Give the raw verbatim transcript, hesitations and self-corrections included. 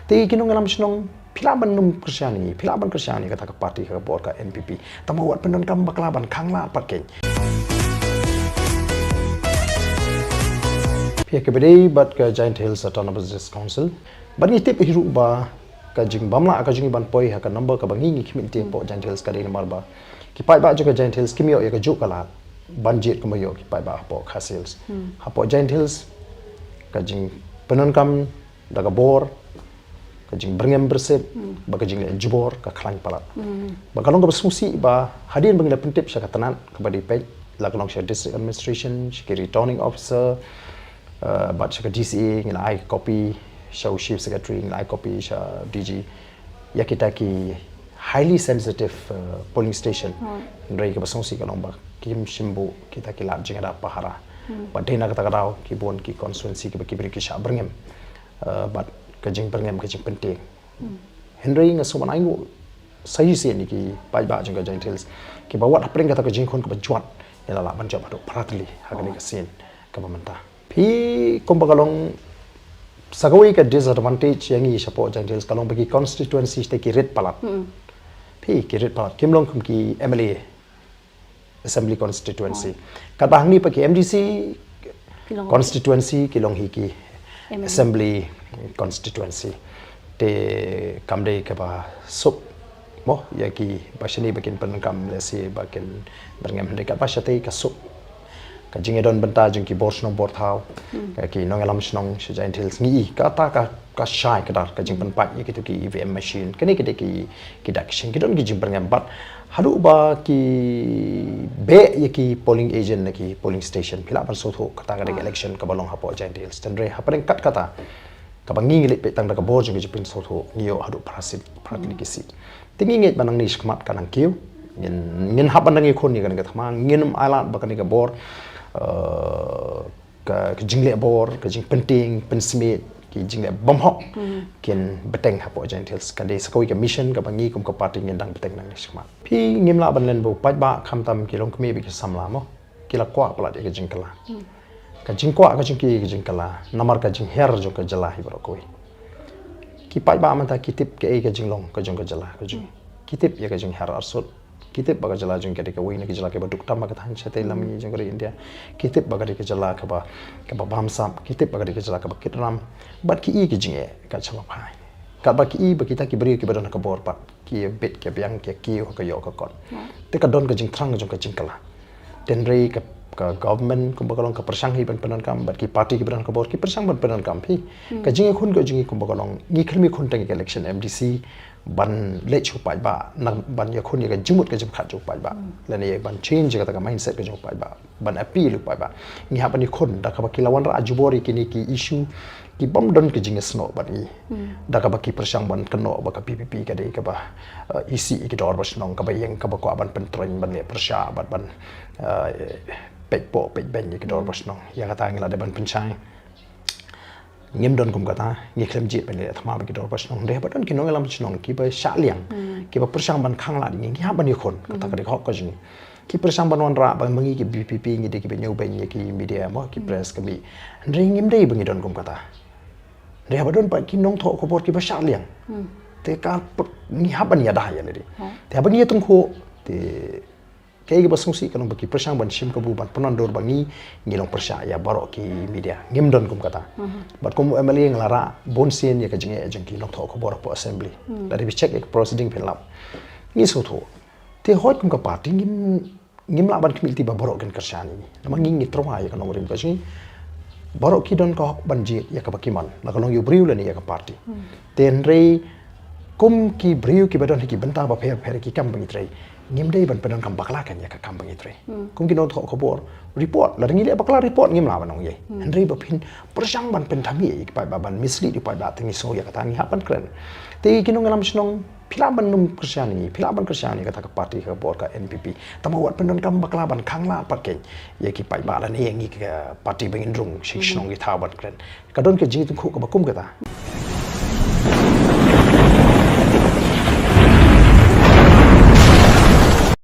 Te ki nongïalam shnong, phi lah ban nym kyrshan ïa ngi, phi lah ban kyrshan ïa kata ka party, ka bor, ka N P P. Tangba wat pyndonkam bakla ban khanglad pat kein. Phi ïa kaba dei bad ka Jaintia Hills Autonomous District Council. Bad ngi tip hi ruh ba ka jingbamla ka jong ngi ban poi ha ka number kaba ngi ngi khmih te hapoh Jaintia Hills ka dei namar ba ki paidbah jong ka Jaintia Hills kim ïoh ïa kajuh ka lad ban jied kumba ïoh ki paidbah hapoh Khasi Hills. Hapoh Jaintia Hills ka jingpyndonkam da ka bor, ka jingbyrngem byrsiap, bad ka jingleh jubor ka khlaiñ palat. Bad ka long kaba sngewsih ba hadien ba ngi la pyntip sha ka tnat kaba dei peit, la ka long sha District Administration, sha ki Returning Officer, eh, bad sha ka D C A, ngi la ai copy sha u Chief Secretary, ngi la ai copy sha D G, ïa kita ki highly sensitive, eh, polling station. Hynrei kaba sngewsih ka long ba kim shym buh kita ki lad jingïada pahara. Bad dei na kata ka daw ki bun ki constituency kiba ki briew ki shah byrngem, eh, bad ka jingbyrngem, ka jingpyntieng. Hynrei nga sngewbha ban ai nguh sa shisien ïa ki paidbah jong ka Jaintia Hills kiba wat hapdeng kata ka jingkhun kaba jwat, ngi la lah ban jop haduh phra tylli ha kane ka sien kaba mynta. Phi, kumba ka long sa kawei ka disadvantage ïa ngi shapoh Jaintia Hills ka long ba ki constituency te ki rit palat. Phi, ki rit palat, kim long kum ki M L A assembly constituency. Katba hangne pat ki M D C constituency ki long hi ki assembly constituency. Te kam dei kaba suk mo ïa kiba shane ba kin pyndonkam, lehse ba kin byrngem, hynrei katba shatei ka suk. Ka jingïadon bynta jong ki bor shnong bor thaw, ki nongïalam shnong sha Jaintia Hills, ngi i kata ka, ka shai kdar ka jingpynpait ïa kito ki E V M machine. Kane ki dei ki, ki dak shin ki don ki jingbyrngem bad haduh ba ki beh ïa ki polling agent na ki polling station, phi lah ban sngewthuh kata ka dei ka election kaba long hapoh Jaintia Hills. Hynrei hapdeng kat kata kaba ngi ngi leit peit tang da ka bor jong ka jingpynsngewthuh ngi ïoh haduh phra seat, phra tylli ki seat. Te ngi ngeit ba nangne shakhmat ka nang kiew. Ngin, ngin hap ban nang ïakhun ïa kane ka thma, ngin ym ailad ba kane ka bor, eh, ka, ka jingleh bor, ka jingpyntieng pynsmiej, ki jingleh bymhok kin bteng hapoh Jaintia Hills. Ka dei sa kawei ka mission kaba ngi kum ka party ngin dang bteng nangne shakhmat. Phi, ngim lah ban len ba u paidbah, khamtam ki longkmie bad ki samla mo, ki la kwah palat ïa ka jingkylla. Ka jingkwah ka jong ki ka jingkylla namar ka jinghiar jong ka jylla hi baroh kawei. Ki paidbah mynta ki tip kaei ka jinglong ka jong ka jylla ka jong, ki tip ïa ka jinghiar arsut. Ki tip ba ka jylla jong ka dei kawei na ki jylla kiba duk tam ha ka thaiñ shatei lam mihngi jong ka ri India. Ki tip ba ka dei ka jylla kaba, kaba bamsap. Ki tip ba ka dei ka jylla kaba kit ram. Bad ki i ki jingeh ka sha ba phai. Katba ki i ba kita ki briew kiba don ha ka bor pat ki bit ki biang ki kiew ha ka ïoh ka kot. Te ka don ka jingthrang jong ka jingkylla. Hynrei ka, ka government kumba ka long ka pyrshang hi ban pyndonkam, bad ki party kiba don ha ka bor ki pyrshang ban pyndonkam hi. Ka jingïakhun ka jong ngi kumba ka long, ngi khlem ïakhun tang ïa ka election M D C ban leit sha u paidbah, na ban ïakhun ïa ka jingmut ka jingpyrkhat jong u paidbah, lane ban change ïa kata ka mindset ka jong u paidbah, ban appeal ïa u paidbah. Ngi hap ban ïakhun da kaba ki la wanrah jubor ïa kine ki issue ki bym don ka jingïasnoh bad ngi. Da kaba ki pyrshang ban kynnoh ba ka V P P ka dei kaba, eh, isih ïa ki dorbar shnong, kaba ïeng, kaba kwah ban pyntrei, ban leh pyrshah bad ban, eh, peit poh peit beiñ ïa ki dorbar shnong. Ïa kata ngi la dei ban pynshai. Ngim don kum kata, ngi khlem jied ban leh thma bad ki dorbar shnong. Hynrei haba don ki nongïalam shnong kiba shah liang, kiba pyrshang ban khanglad ïa ngi, ngi hap ban ïakhun. Kata ka dei ka hok ka jong ngi. Ki pyrshang ban wanrah ba ma ngi ki V P P ngi dei kiba ñiewbeiñ ïa ki media mo, ki press ka mih. Hynrei ngim dei ba ngi don kum kata. Hynrei haba don pat ki nongthoh khubor kiba shah liang, te ka py-, ngi hap ban ïada ïa lade. Te haba ngi ïatyngkhuh, te kaei kaba sngewsih ka long ba ki pyrshang ban shim kabu ban pynwandur ba ngi, ngi long pyrshah ïa baroh ki media. Ngim don kum kata. Bad kum u M L A nga la rah bunsien ïa ka jingeh jong ki nongthoh khubor hapoh assembly. Lada phi check ïa ka proceeding phin lap. Ngi sngewthuh. Te hooid kum ka party ngim, ngim lah ban khmih lynti ba baroh kin kyrshan ïa ngi. Namar ngi ngi tyrwa ïa ka nongrim ka jong ngi. Baroh ki don ka hok ban jied ïa kaba ki mon, la ka long ïa u briew lane ïa ka party. Te hynrei kum ki briew kiba don ha ki bynta bapher bapher, ki kam ba ngi trei, ngim dei ban pyndonkam bakla kein ïa ka kam ba ngi trei. Kum ki nongthoh khubor, report, lada ngi leh bakla report ngim lah ban ong ei. Hynrei ba phin pyrshang ban pynthame ïa ki paidbah, ban mislead ïa ki paidbah, te ngi sngew ïa kata ngi hap ban kren. Te ki nongïalam shnong, phi lah ban nym kyrshan ïa ngi, phi lah ban kyrshan ïa kata ka party, ka bor, ka N P P. Tangba wat pyndonkam bakla ban khanglad pat kein ïa ki paidbah lane ïa ngi ka party ba ngin rung sha ki shnong ki thaw ban kren. Ka don ka jingïatyngkhuh kaba kum kata.